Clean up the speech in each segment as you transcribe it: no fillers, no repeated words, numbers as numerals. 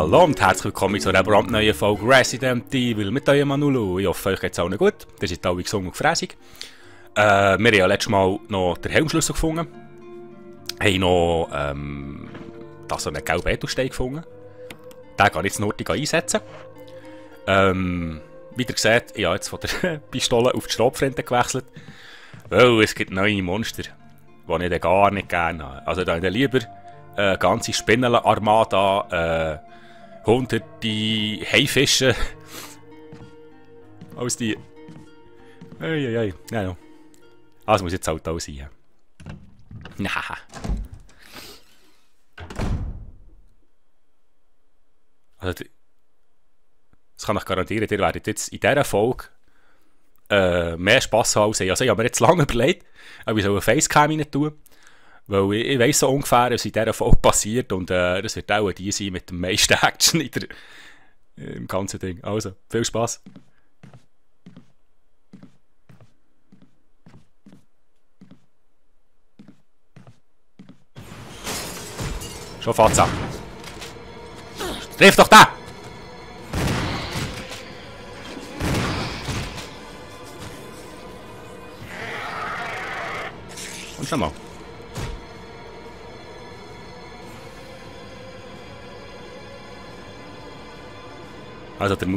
Hallo und herzlich willkommen zu einer brandneuen Folge Resident Evil mit eurem Manulu. Ich hoffe, euch geht es allen gut. Ihr seid alle gesund und gefräßig. Wir haben ja letztes Mal noch den Helmschlüssel gefunden. Haben noch so einen gelben Edelstein gefunden. Den kann ich jetzt nur einsetzen. Wie ihr seht, ich habe jetzt von der Pistole auf die Schrotflinte gewechselt. Weil es gibt neue Monster, die ich gar nicht gerne habe. Also da habe ich lieber eine ganze Spinnenarmada, hunderte Haifische als die. Eieiei, ja. Das muss jetzt halt auch sein. Na. Also, das kann ich garantieren, ihr werdet jetzt in dieser Folge mehr Spass haben als ich. Also ich habe mir jetzt lange überlegt, ob ich so eine Facecam rein tue. Weil ich weiss so ungefähr, was in dieser Folge passiert und das wird auch die sein mit dem meisten Action im ganzen Ding. Also, viel Spass. Schon fährt's an. Triff doch da! Und schon mal. Also der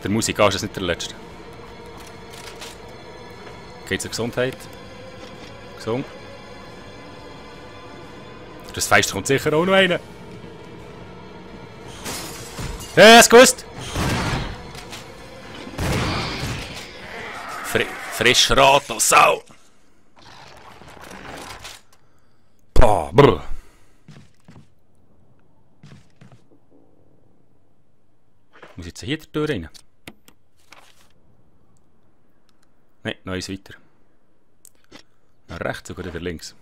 Musikage ist nicht der letzte. Geht's zur Gesundheit? Gesund. Das Fenster kommt sicher auch noch einer. Hast du gewusst? Frisch Rot und Sau. Boah, brr. Muss ich jetzt hier die Tür rein? Nein, noch eins weiter. Nach rechts oder nach links?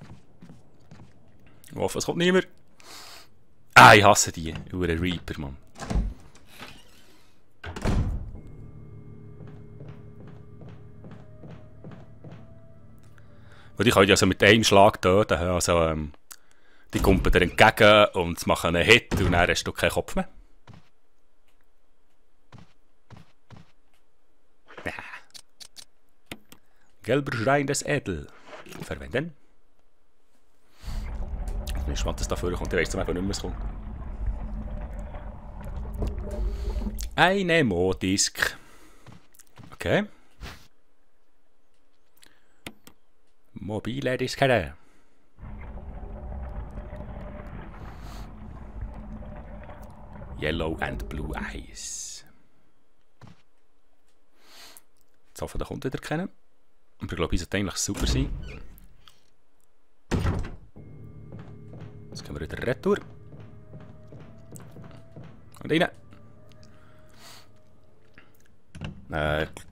Ich hoffe, es kommt niemand. Ah, ich hasse die. Über den Reaper, Mann. Und ich kann die also mit einem Schlag töten. Also, die kommen dir entgegen und machen einen Hit und dann hast du keinen Kopf mehr. Gelber Schrein des Edel. Verwenden. Ich bin gespannt, dass da vorkommt. Ich weiss zum Beispiel nicht mehr, was kommt. Eine Modisk. Okay. Mobile Diskette. Yellow and Blue Eyes. Jetzt hoffe ich, da kommt wieder keiner. Aber ich glaube, es sollte eigentlich super sein. Jetzt gehen wir wieder retour. Und rein.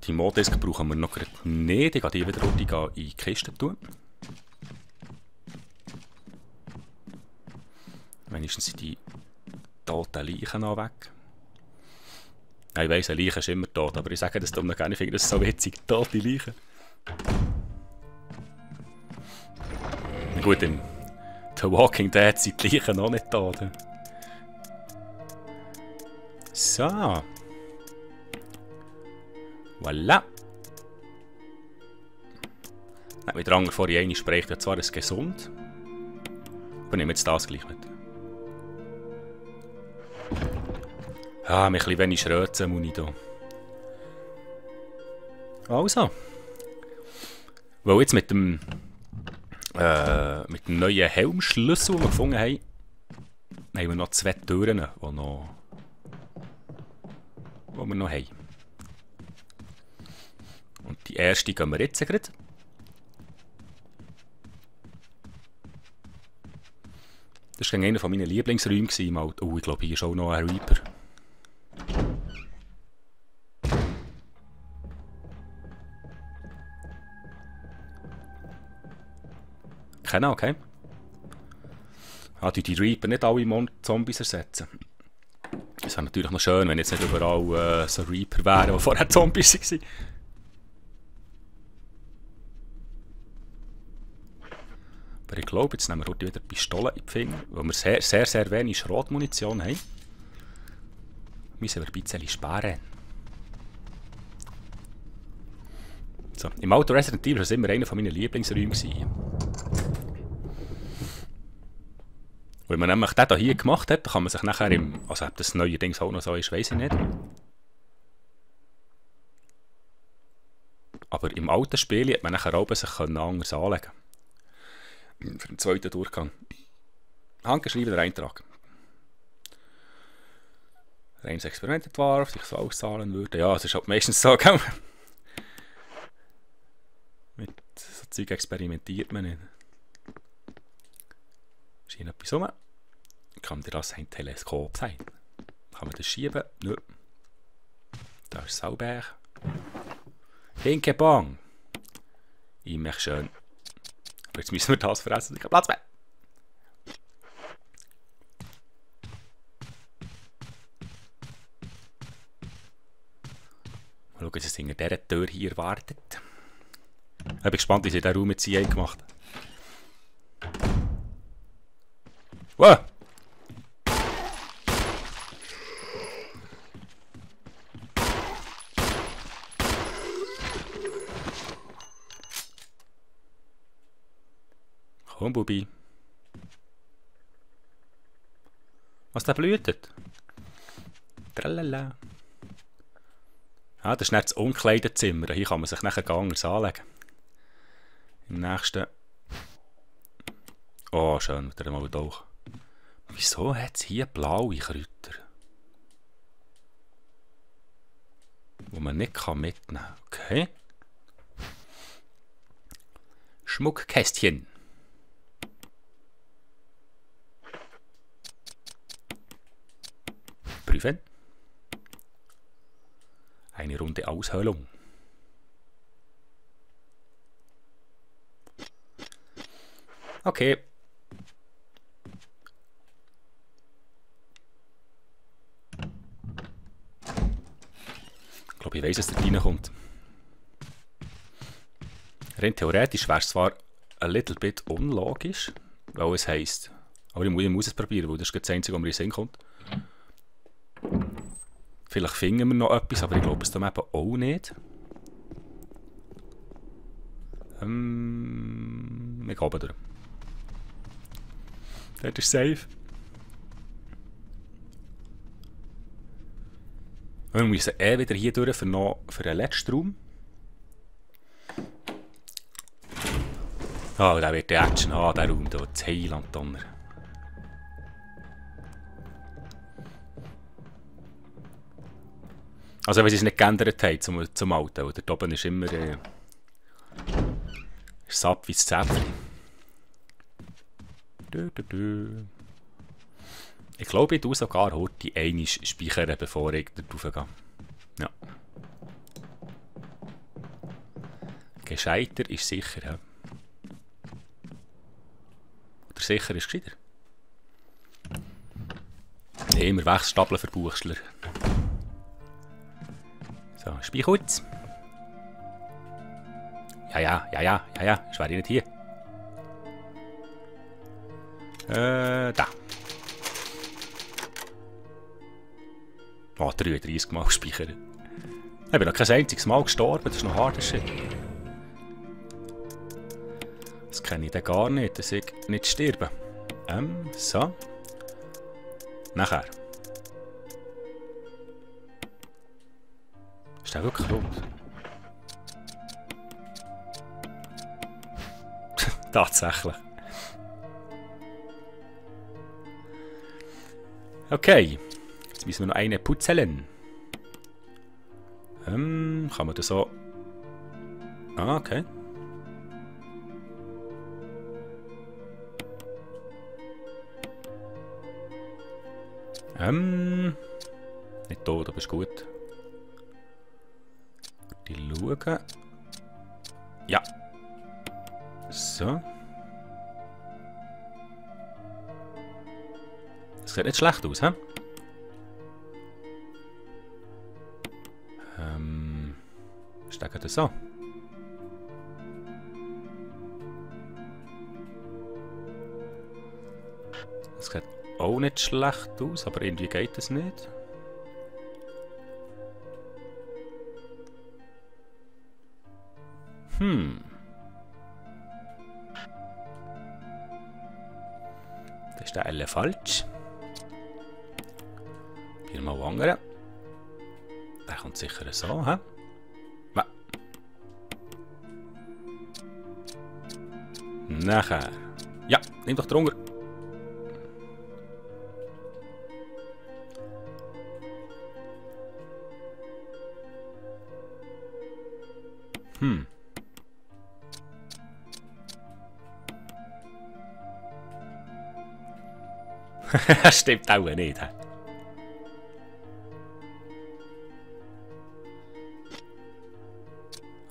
Die Modisk brauchen wir noch nicht. Ich gehe die wieder in die Kiste tun. Wenigstens sind die toten Leichen noch weg. Ja, ich weiss, eine Leiche ist immer tot, aber ich sage das darum gerne, ich finde das so witzig. Tote Leichen. Gut, in The Walking Dead sind die Leichen noch nicht tot. So. Voilà. Wie der andere vorhin eine spricht, ja zwar ist gesund. Aber nehmen jetzt das gleich mit. Ah, ein bisschen wenig Schrötzen muss ich da. Also. Weil jetzt mit dem neuen Helmschlüssel, den wir gefunden haben, haben wir noch 2 Türen, die wir noch haben. Und die erste gehen wir jetzt gerade. Das war einer meiner Lieblingsräume. Oh, ich glaube, hier ist auch noch ein Reaper. Genau, okay. Die Reaper nicht alle Zombies ersetzen. Es wäre natürlich noch schön, wenn jetzt nicht überall so Reaper wären, die vorher Zombies waren. Aber ich glaube, jetzt nehmen wir heute wieder Pistolen in die Finger, weil wir sehr, sehr, sehr wenig Schrotmunition haben. Müssen wir ein bisschen sparen. So, im Auto Resident Evil war es immer einer meiner Lieblingsräume. Weil man nämlich den hier gemacht hat, kann man sich nachher also ob das neuerdings auch noch so ist, weiss ich nicht. Aber im alten Spiel hat man nachher auch sich anders anlegen können. Für den zweiten Durchgang. Handgeschriebener Eintrag. Reines Experiment entwarf, sich so auszahlen würde. Ja, es ist halt meistens so, gell? Mit so Zeug experimentiert man nicht. Schien etwas rum. Kann dir das ein Teleskop sein? Kann man das schieben? Nö. Da ist Sauberg. Pinke Bong. Immer schön. Aber jetzt müssen wir das fressen. Ich habe Platz mehr. Mal schauen, was hinter dieser Tür hier wartet. Ich bin gespannt, wie sie diesen Raum mit CA gemacht haben. Wow! Komm, Bubi. Was da blühtet? Tralala. Ah, das ist nicht das Umkleidezimmer. Hier kann man sich nachher anders anlegen. Im nächsten. Oh, schön, wieder mal durch. Wieso hat es hier blaue Kräuter? Die man nicht mitnehmen kann. Okay. Schmuckkästchen. Prüfen. Eine runde Aushöhlung. Okay. Ich glaube, ich weiss, dass der reinkommt. Rein theoretisch wäre es zwar ein little bit unlogisch, weil es heisst, aber ich muss es probieren, weil das ist das Einzige, was mir in den Sinn kommt. Vielleicht finden wir noch etwas, aber ich glaube es dann eben auch nicht. Wir gehen durch. Das ist safe. Wir müssen wieder hier durch für den letzten Raum. Ah, der wird die Action haben, der Raum hier, das Heiland Donner. Also wenn sie es nicht geändert haben zum Alten, oder? Dort oben ist immer satt wie das Zäpfchen. Ich glaube, ich tue sogar heute einmal speichern, bevor ich da drauf gehe. Ja. Gescheiter ist sicher, ja. Oder sicher ist gescheiter. Nee, immer Wechselstapeln für Buchschler. So, Speichutz. Ja, ich wäre nicht hier. Da. Oh, 33 Mal speichern. Ich bin noch kein einziges Mal gestorben, das ist noch harter Shit. Das kenne ich dann gar nicht, dass ich nicht sterbe. So. Nachher. Ist der wirklich rot? Tatsächlich. Okay. Jetzt müssen wir noch eine putzeln. Kann man das so... Ah, okay. Nicht tot, aber ist gut. Die schauen. Ja. So. Das sieht nicht schlecht aus, hä? Stecken das so. auch nicht schlecht aus, aber irgendwie geht es nicht. Das ist der alle falsch. Hier mal wandern. Der kommt sicher so, hä? Nachher. Ja, nimm doch drunter. Stimmt auch nicht. He?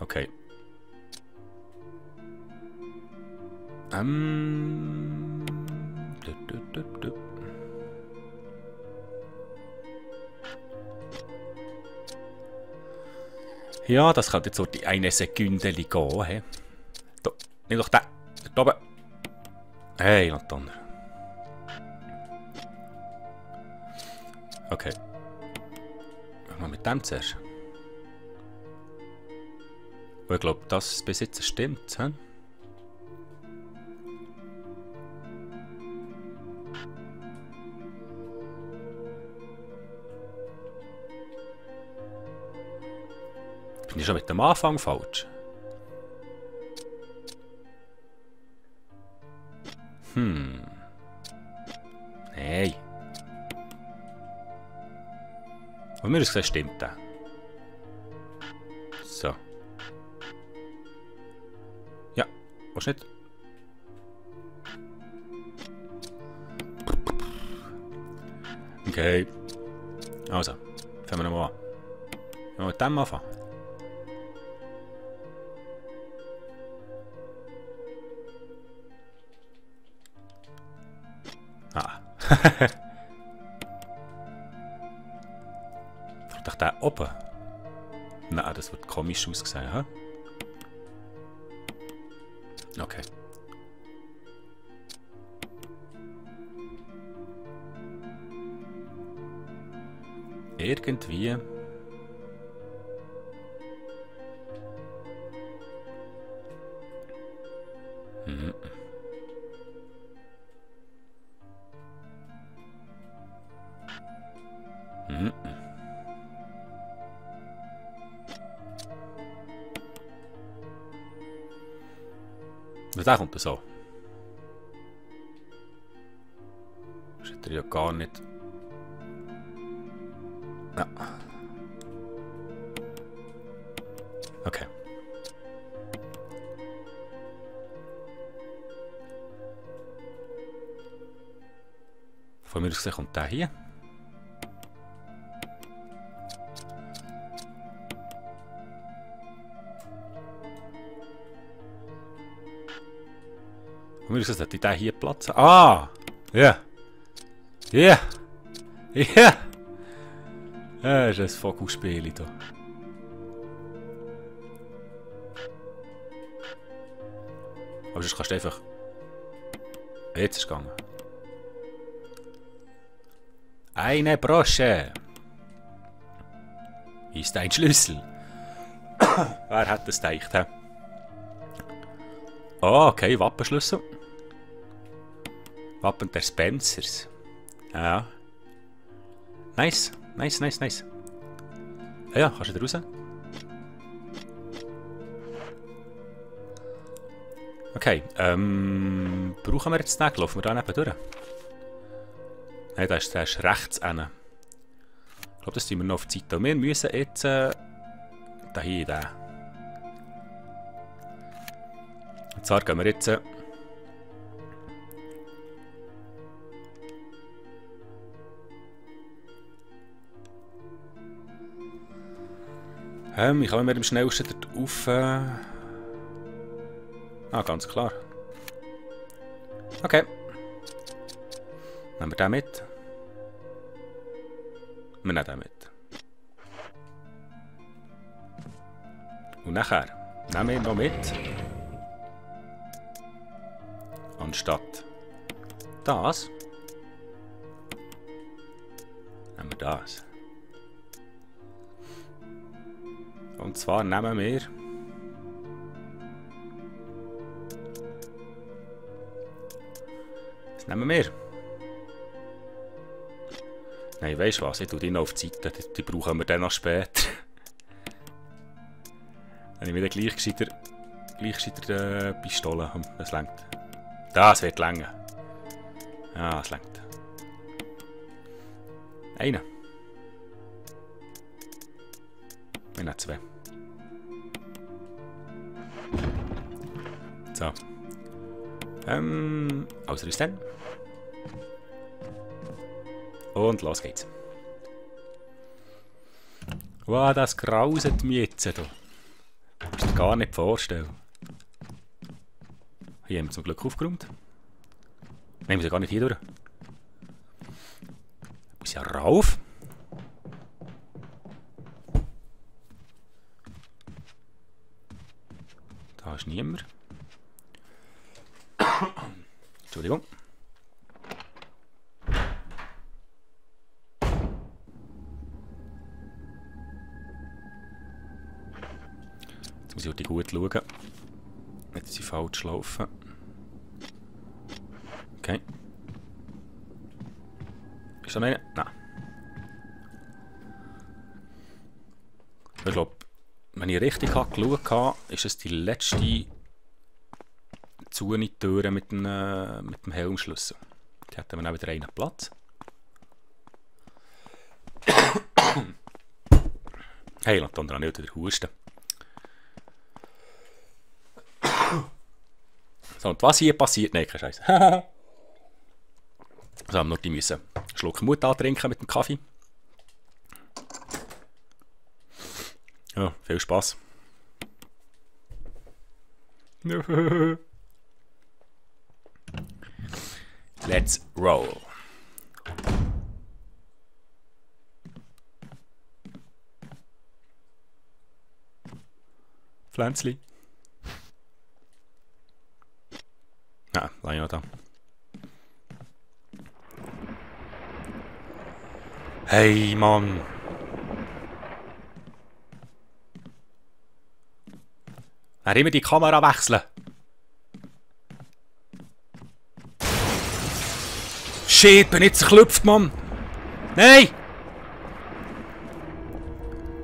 Okay. Ja, das könnte jetzt so die eine Sekunde gehen. He? Da, nimm doch den. Da oben. Hey, noch der andere. Okay. Machen wir mit dem zuerst. Und ich glaube, das bis jetzt stimmt. He? Bin ich schon mit dem Anfang falsch? Nein. Aber mir ist gesagt, stimmt das. So. Ja, was nicht? Okay. Also, fangen wir nochmal an. Wollen wir mit dem anfangen? Ah. Doch der oben? Nein, das wird komisch ausgesehen, hä? Okay. Irgendwie. Da kommt er so. Das ist ja gar nicht. Ja. Okay. Von mir aus gesehen kommt der hier. Von mir aus gesehen, der hier Platz. Ah! Ja! Ja! Ja! Das ist ein Fokusspiel hier. Aber sonst kannst du einfach... Jetzt ist es gegangen. Eine Brosche! Ist ein Schlüssel. Wer hat das gedacht? Oh, okay, Wappenschlüssel. Wappen der Spencers. Ja. Nice, nice, nice, nice. Ja, kannst du da raus? Okay, brauchen wir jetzt den? Laufen wir da neben durch? Nein, da ist rechts hin. Ich glaube, das tun wir noch auf die Seite. Wir müssen jetzt da hier, den. Und zwar gehen wir jetzt ich kann mir am schnellsten dort rauf. Ah, ganz klar. Okay. Nehmen wir den mit. Wir nehmen den mit. Und nachher nehmen wir ihn noch mit. Anstatt das das. Und zwar nehmen wir... Was nehmen wir? Nein, weisst du was? Ich tue die noch auf die Seite. Die brauchen wir dann noch später. Dann nehme ich dann gleich gescheiter Pistole. Das längt. Das wird länger. Ja, es längt. Einer. Wir nehmen 2. So. Ausrüsten. Und los geht's. Wow, das grauset mich jetzt. Du kannst dir gar nicht vorstellen. Hier haben wir zum Glück aufgeräumt. Nein, wir müssen gar nicht hier durch. Ich muss ja rauf. Da ist niemand. Entschuldigung. Jetzt muss ich gut schauen. Nicht, dass sie falsch laufen. Okay. Ist da noch einer? Nein. Ich glaube, wenn ich richtig geschaut habe, ist es die letzte Zuni-Tür mit dem Helmschlüssel. Die hätten wir auch wieder einen Platz. Hey, lass den nicht wieder husten. So, und was hier passiert? Nein, kein Scheiß. So, haben wir noch müssen einen Schluck Mut antrinken mit dem Kaffee. Ja, viel Spaß. Let's roll. Pflänzli. Ja, war ja noch da. Hey, Mann. Er immer die Kamera wechseln. Shit, bin jetzt zerklüpft, Mann. Nein!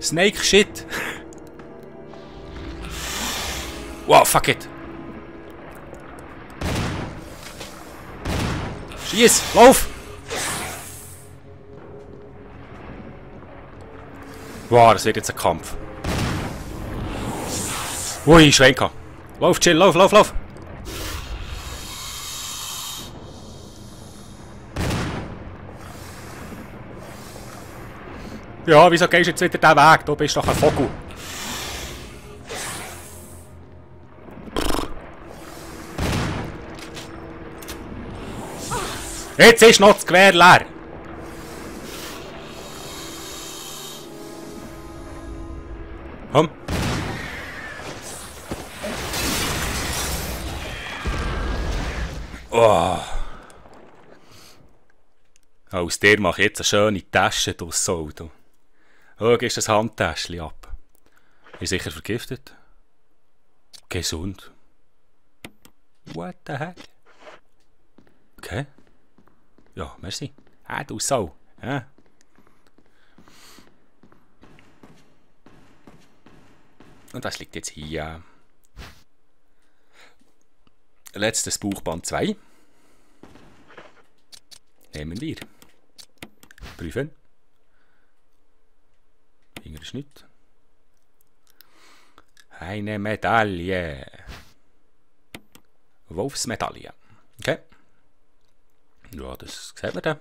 Snake Shit. Wow, fuck it. Schieß, lauf! Wow, das wird jetzt ein Kampf. Ui, Schwenker. Lauf, chill, lauf, lauf, lauf. Ja, wieso gehst du jetzt wieder diesen Weg? Du bist doch ein Vogel. Jetzt ist noch das Gewehr leer. Komm. Oh. Aus dir mache ich jetzt eine schöne Tasche draus. So, du. Oh, gehst das Handtäschchen ab. Ist sicher vergiftet? Gesund. What the heck? Okay. Ja, merci. Ah, du Sau. Ja. Und was liegt jetzt hier? Letztes Buch, Band 2. Nehmen wir. Prüfen. Finger ist nicht. Eine Medaille. Wolfsmedaille. Okay. Ja, das sieht man dann.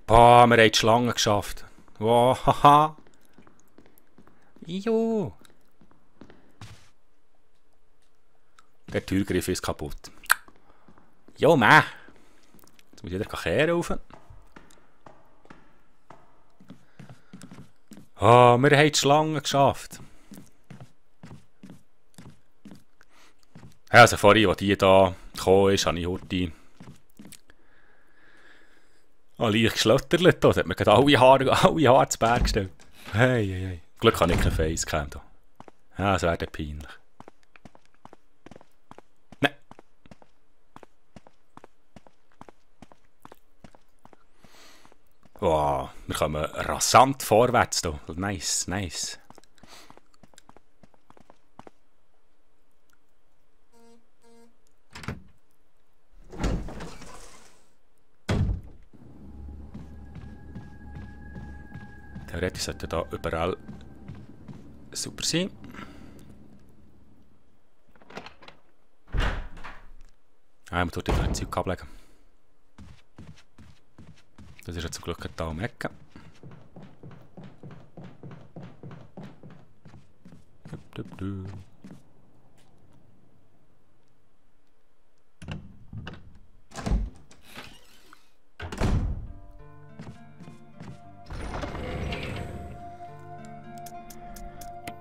Boah, wir haben die Schlange geschafft. Wow, haha. Jo. Der Türgriff ist kaputt. Jo, Mann. Jetzt muss ich wieder kehren rauf. Ah, wir haben die Schlange geschafft. Ja, also vorhin, als die da gekommen ist, habe ich heute Oh, leicht geschlottert. Da hat mir gerade alle Haare zu Berg gestellt. Hey, hey, hey. Glück habe ich kein Facecam da. Ja, das wäre dann peinlich. Nein. Wow, wir kommen rasant vorwärts hier. Nice, nice. Theoretisch sollte da überall super sein. Ah, man tut die Zeug ablegen. Das ist ja zum Glück da um die Ecke.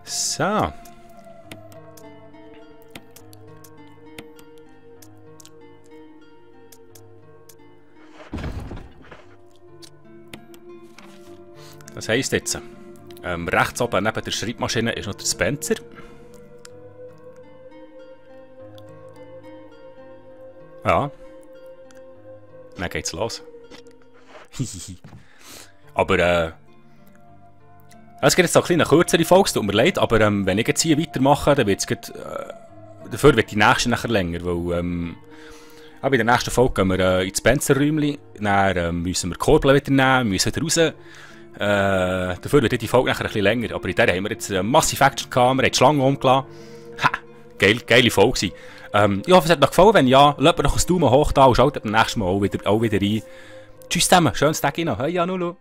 So. Das heisst jetzt, rechts oben neben der Schreibmaschine ist noch der Spencer. Ja. Dann geht's los. Aber es gibt jetzt noch eine kürzere Folge, tut mir leid, aber wenn ich jetzt hier weitermache, dann wird es dafür wird die nächste nachher länger, weil bei der nächsten Folge gehen wir ins Spencer-Räumchen, dann müssen wir Korbel wieder nehmen, müssen wieder raus. Dafür wird die Folge nachher ein bisschen länger, aber in der haben wir jetzt Massive Action gehabt, wir haben die Schlange umgelassen. Ha! Geile Folge. Ich hoffe, es hat euch gefallen, wenn ja, lasst mir noch einen Daumen hoch da und schaltet beim nächsten Mal auch wieder rein. Tschüss zusammen, schönes Tag noch. Hey, Janulu.